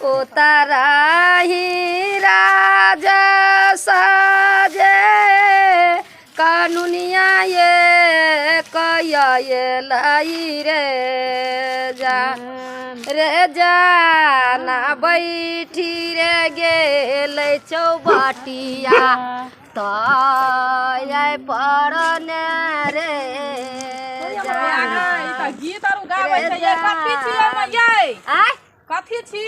उतरही राज सजे कानूनिया ये कयलै रे जा रे जाना बैठी रे गेलै चौबटिया तय परने रे ई तऽ गीत आर गाबै छै ये कथी छी ओहिमे यै आय कथी छी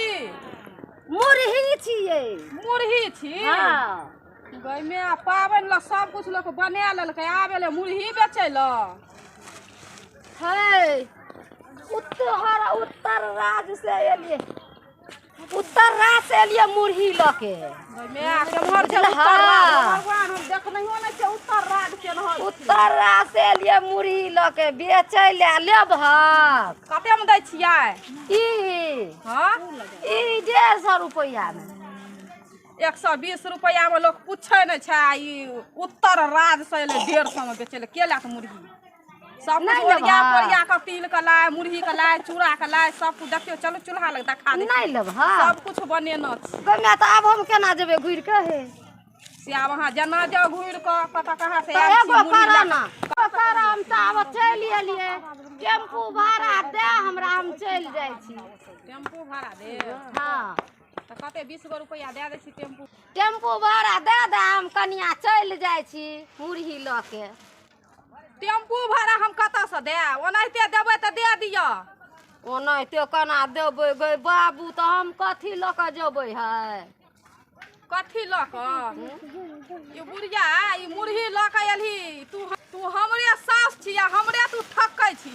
मुरही छियै मुरही छी हँ गैमे आ पाबनि लए सब कुछ लोक बना लेलकै आब एलै मुरही बेचै लए है उत्तर उत्तर राज्य से एलियै उत्तर राज्य से एलियै मुरही लऽ के गैमे आ केम्हर छै उत्तर राज भगवान हम देखनहियो नहि छियै उत्तर राज केनहर उत्तर राज्य से एलियै मुरही लऽ के बेचै लए लेबहक कतेमे दै छियै ई हँ ई 150 रुपैआमे 120 रुपैआमे लोक पूछै नहि छै आ ई उत्तर राजसँ एलै 150मे बेचै लए के लए मुरही सब नहि कुछ ओरिया लेबहक। पोरिया कऽ तिल के लाय मुरही के लाय चूड़ा के लाय सब कुछ देखियौ चलू चूल्हा लग देखा दै नहि लेबहक सब कुछ बनेने छी गमे तऽ आब हम केना जेबै घुरि कऽ हे से आब अहाँ जेना जाउ घुरि कऽ कतऽ कहाँ से तऽ आयल छी एगो मुरही करऽ लए ने कर हम तऽ आब चलि एलियै टेम्पू भाड़ा दे हमरा हम चलि जाइ छी टेम्पू भाड़ा दे हँ तऽ कते 20 गो रुपैआ दए दै छी टेम्पू टेम्पू भाड़ा दे दे हम कनिया चलि जाइ छी मुरही लऽ के टेम्पू भाड़ा हम कतऽसँ देब ओनाहिते देबै तऽ दए दिअ ओनाहिते केना देबै गै बाबू तऽ हम कथी लऽ कऽ जेबै है कथी लऽ कऽ ई बुढ़िया ई मुरही लऽ कऽ एलही तू तू हमरे सास छी आ हमरे तू ठकै छी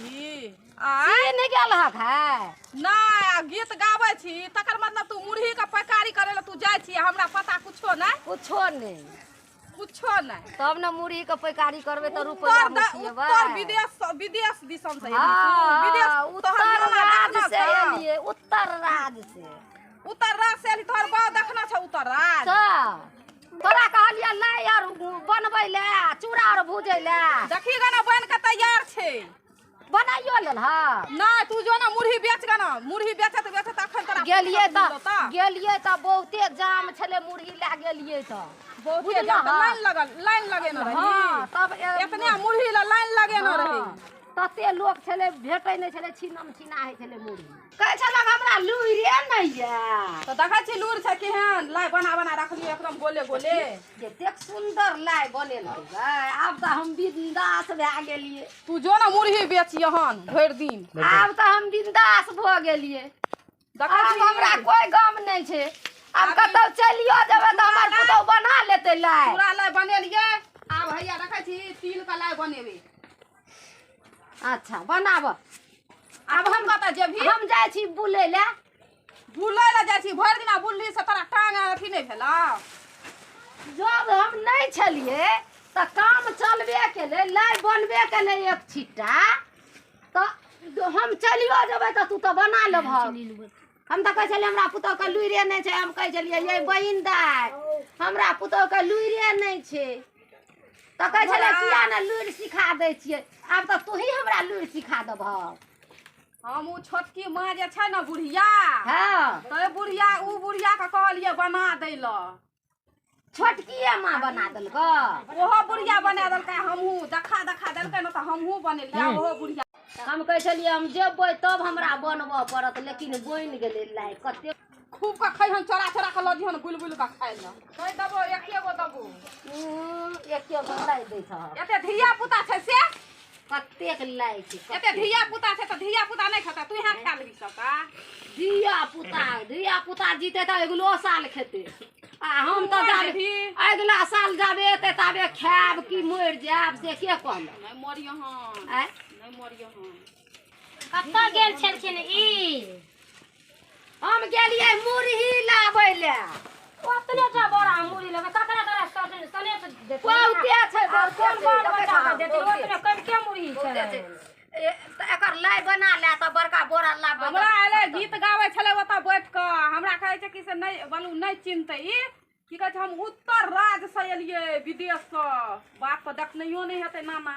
आँय चिन्ह गेल हक है नहि आ गीत गाबै छी तकर मतलब तू मुरही के पैकारी करै लए तू जाइ छी आ हमरा पता कुछो नहि कुछो नहि कुछो नहि तब ने मुरही के पैकारी करबै तऽ रुपैआ उत्तर मुठिएबै उत्तर विदेश विदेश दिसन से एलही तू। हँ विदेश तोहर उत्तर नाना राज देखना से छौ। एलियै उत्तर राज से उत्तर राज से एलही तोहर बाप देखना छौ उत्तर राज तऽ तोरा कहलियै लाई आर बनबै लए चूड़ा आर भूजै लए देखी गना बन के तैयार छै बनाइयो लेलहक नहि तू जो ना मुरही बेच गना मुरही बेचत बेचत अखन तोरा गेलियै फुर्सत तऽ मिलतौ तऽ। गेलियै तऽ बहुते जाम छलै मुरही लए गेलियै तऽ बहुते बुझलहक? जाम तऽ लाइन लगल लाइन लगेने रही हँ तब एतने मुरही ला लाइन लगेने रही तते लोक छलै भेटै नहि छलै छीनम छीना होइ छलै मुरही कहै छलक हमरा लुरिए नहि यऽ तऽ देखै छी लूर छै केहन लाइ बना बना रखलियै एकदम गोले गोले कतेक सुन्दर लाइ बनेलकै गै आब तऽ हम बिंदास भए गेलियै तू जो ने मुरही बेचियहन भरि दिन आब तऽ हम बिंदास भऽ गेलियै देखै आब छी हमरा कोइ गम नहि छै आब कतौ चलियो जेबै तऽ हमर पुतहु बना लेतै लाइ पूरा लाइ बनेलियै आब हैया देखै छी तिल के लाइ बनेबै अच्छा बनाब आब हम कतऽ जेबही हम जाइ छी बुलै लए बुलै लए जाइ छी भरि दिना बुलली से तोरा टांग अथी नहि भेलौ जब हम नहि छलियै तऽ काम चलबे केलै लाइ बनबे केलै एक छिट्टा तऽ हम चलियो जेबै तऽ तू तऽ बना लेबहक हम तऽ कहै छलियै हमरा पुतहुके लुरिए नहि छै हम कहै छलियै यै बहिन दाय हमरा पुतहुके लुरिए नहि छै तऽ कहै छलै किया ने लुरि सिखा दै छियै आब तऽ तूही हमरा लुरि सिखा देबहक हम ओ छोटकी माँ जे छै ने बुढ़िया हँ तऽ बुढ़िया ओ बुढ़िया के कहलियै बना दै लए छोटकिए माँ बना देलकौ ओहो बुढ़िया बना देलकै हमहूँ देखा देखा देलकै ने तऽ हमहूँ बनेलियै ओहो बुढ़िया हम कहै छलियै हम जेबै तब हमरा बनबऽ पड़त लेकिन बनि गेलै लाइ कते खूब के खैहन चोरा चोरा के लऽ जइहन बुलि बुलि के खाइ लए कहि देबो एके गो देबो एके गो लाइ दै छह एते धिया पुता छै से कतेक लाइ छै एते धिया पुता छै तऽ धिया पुता नहि खेतै तू यहाँ खा लेबही सबटा धिया पुता धिया पुता जीते तऽ अगिलो साल खेतै आ हम तऽ जाबे अगिला साल जाबे एतै ताबे खायब कि मरि जायब से के कहलक नहि मरियहन आँय नहि मरियहन कतऽ गेल छलखिन ई हम गेलियै मुरही लाबै लए ओतने टा बोरा मुरही लेबै ककरा तोरा सनेस देतै बहुते छै आ बहुते कोन छै बाल देखै बच्चा के छहक, देतै बहुते ओतने कमके मुरही बहुते छै छै। तऽ एकर लाइ बना ले तऽ बड़का बोरा लाबै हमरा एलै गीत गाबै छलै ओतऽ बैठ कऽ हमरा कहै छै कि से नहि बोलू नहि चिन्हतै ई की कहै छै हम उत्तर राज्य से एलियै विदेशसँ बाप तऽ देखनैयो नहि हेतै नाना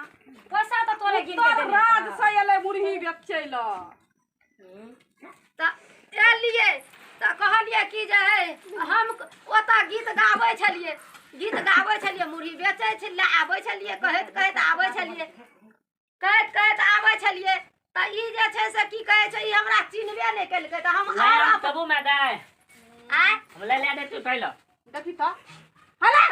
पैसा तऽ तोरे गिन के उत्तर देने राज्य से एलै मुरही बेचै लए तऽ एलियै तऽ कहलियै कहलियै कि जे हे हम ओतऽ गीत गाबै छलियै, गीत गाबै छलियै, मुरही बेचै छलियै, आबै छलियै, कहैत कहैत आबै छलियै, कहैत कहैत आबै छलियै, तऽ ई जे छै से की कहै छै, ई हमरा चिन्हबे नहि केलकै, तऽ हम ले आर हम तबू मैं दाय आँय हम ले ले दे तू पहला देखी तऽ हला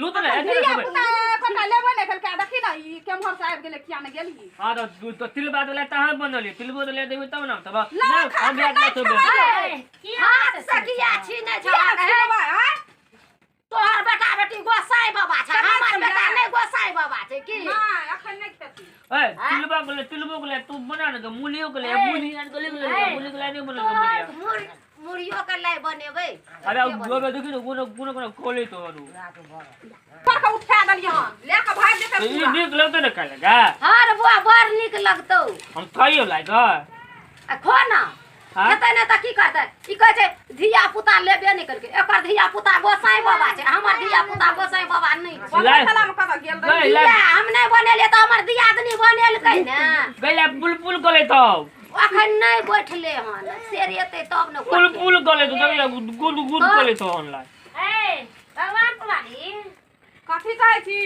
लूत ने धिया पुता एकोटा लेबे नहि केलकै। आ देखी ने ई केम्हर से आबि गेलै, किया ने गेलही? हां तो तू तो तिल बात ले तहां बनली तिलबो तो ले देबी तब ना तब ला, ना खा, हम खा, ब्याज नहीं तो खेबै। हाथ से किया छीनै किया छहक हे? छिनबै, आँय? तोहर बेटा बेटी गोसाई बाबा छै, केना हमर छियै? बेटा नहि गोसाई बाबा छै की? नहि, एखन नहि खेती। ए तिलबा के ले तिलबो के ले तू बना ने मूलियो के ले मूली आन के ले मूली के ले नहीं बना मूली। मुरहियो के लाई बनेबै। अरे गोबे देखी ने कोनो कोनो कोनो खोले तो अरु पर के उठा देलियै हन, लए कऽ भागि जेतै ई पूरा। नीक लगतै ने खाय लगा? हँ रे बुआ, बड़ नीक लगतौ। हम खाइयो लायक आ खो ना। हाँ? खेतै नहि तऽ की करतै? ई कहै छै धिया पुता लेबे नहि केलकै। एकर धिया पुता गोसाई बाबा छै, हमर धिया पुता गोसाई बाबा नहि छै। बनबै कलामे कतऽ गेल रही? गई ला किया हम नहि बनेलियै तऽ हमर दियादनी बनेलकै ने। गई ला बुलबुल गले तो अखन नहि बैठले हन, सेरेतै तब ने। बुलबुल गले तो तब गुद गुद गले तो ऑनलाइन। ए भगवान पुरानी कथी कहै छी?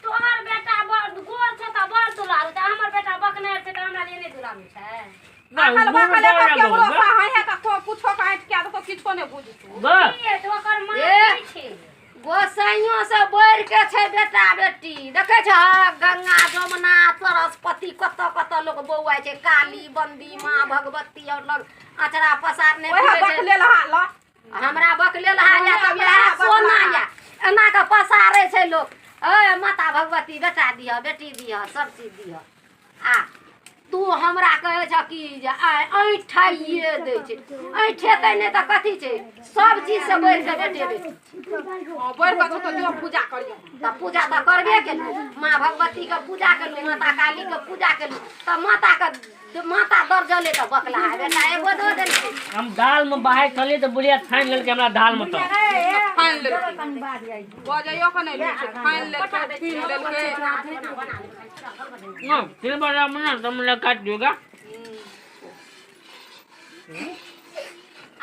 तोहर बेटा बड़ गोर छै तऽ बड़ दुलारू छै, हमर बेटा बकनेर छै तऽ हमरा लिए नहि दुलारू छै। अखन बकल एकर केकरो सा है है तऽ कुछो के आँटि कए देतौ, किछो नहि बुझतौ। की है तऽ ओकर माँ ए। की छै? गोसाइयो से बढ़ि के छै बेटा बेटी। देखै छह गंगा जमुना सरस्वती कतऽ कतऽ लोक बौआइ छै, काली बंदी माँ भगवती और लग अचरा पसारने ओएह फिरै छै। बकलेल हा ल। हमरा बकलेल हा या तऽ हमरा इएह बकलेल सोना हा। या एना कऽ पसारै छै लोक। ए माता भगवती बेटा दिह, बेटी दिह, सब चीज दिह। आ तू हमरा कहै छह कि जे आइ ऐंठाइए दै छै, ऐंठेतै नहि तऽ कथी छै? सब चीज से बढ़ि कऽ बेटे बेटी। हँ, बढ़ि कऽ छौ तऽ जो पूजा करियौ। तऽ पूजा तऽ करबे केलहुँ, माँ भगवतीके पूजा केलहुँ, माता कालीके पूजा केलहुँ, तऽ माताके माता दर्जले तऽ बकला है बेटा एगो दऽ देलकै। हम दाल में बाहर चलिए तो बुढ़िया छानि लेलकै हमरा दाल में तो ठानि लेलकै, बजैयो के नहि लै छै, ठानि लेलकै, छीन लेलकै। ना तिलबा बना तो हमरा काट दियोगा।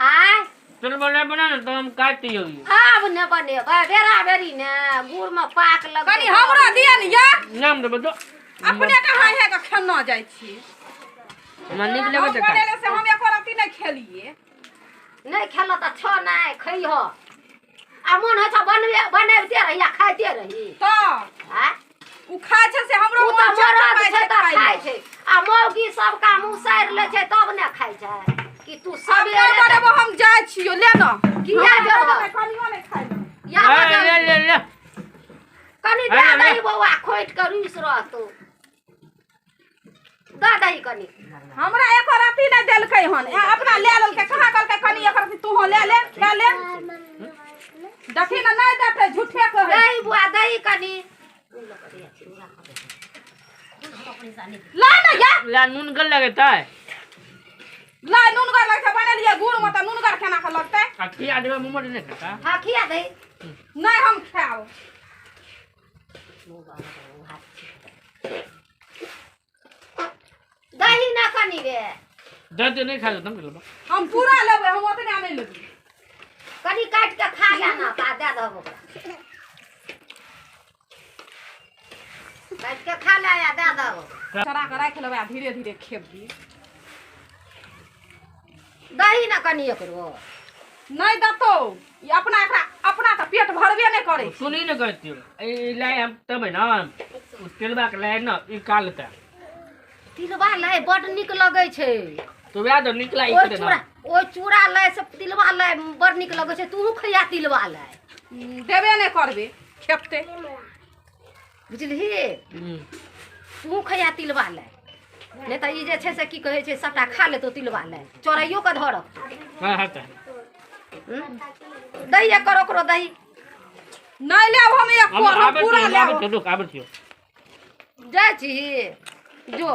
आय तिलबा बना ना तो हम काट दियो। आब ने बनेबै, बेरा बेरी ने गुड़ में पाक लगतै। कनि हमरो दिअ ने या। नाम देबै तो अपने के हाय हाय के खेना जाइ छी। हमरा नीक हम लगै छै खाय। बनेले से हम एको रत्ती नहि खेलियै। नहि खेलऽ तऽ छह नहि खैह, आ मोन होइ छौ बनबे बनबिते रही आ खाइते रही। तऽ आँय? ओ खाइ छै से हमरो ओ तऽ मोन मरद चपचपाइ छै तऽ खाइ खाइ लए। छै, आ मौगी सब काम उसारि लै छै तब ने खाइ छै। कि तू हम सबेरे नहि बनेबो, हम जाइ छियौ, ले न। किया जेबह? कनियो नहि खाइ लए। या ले बजल ले ले ले कनि ले, दए ले। दही बौआ, खोटि कऽ रुसि रहतौ, दऽ दही कनि। हमरा एको रत्ती नहि देलकै हन, आ अपना ले लेलकै। कहाँ कहलकै कनि एक रत्ती तूहो ले ले, खा ले। देखी ने, नहि देतै, झूठे कहै। दही बुआ, दही कनि। ला ने या। ला नून गल लगतै। ला नूनगर लगतै, बनेलियै गुड़ मे तऽ नूनगर केना के लगतै? आ खिया देबै मुँह में नहि खाता। हँ, खिया दही। नहि, हम खायब। दही ना कनि रे। दे दे, नहीं खा तुम के हम पूरा लेबै, हम ओतने नहि लेबै। कनि काटि कऽ खा ले ना, ता दए दहक ओकरा। काटि कऽ खा ले आ दए दहक ओकरा। चढ़ा कऽ राखि लेबै आ धीरे धीरे खेबै। दही ना कनि एकरो। नहि देतौ ई, अपना एकरा अपना तऽ पेट भरबे नहि करै छै। सुनी ने कहती हो ई लाय हम तब ना उ तिलबा के लाय ना ई का लेता। तिलबा लाइ बड नीक लगै छै। तो वएह तो निकला ई ओहि करे चूड़ा ना। ओहि चूड़ा लाइ से तिलबा लाइ बड़ नीक लगै छै। तूहू खैया तिलबा लाइ। देबे नहि करबै, खेपतै। बुझलिही? हम्म। तूहू खैया तिलबा लाइ, नहि तऽ ई जे छै से की कहै छै सबटा खा लेतौ तिलबा लाइ, चोराइयो कऽ धरत। हां हां तऽ दही एकर ओकरो दही। नहि लेब हम एको, हम हम आबै पूरा छियौ, लेब। आबै छियौ, रुक, आबै छियौ। जाइ छी जो।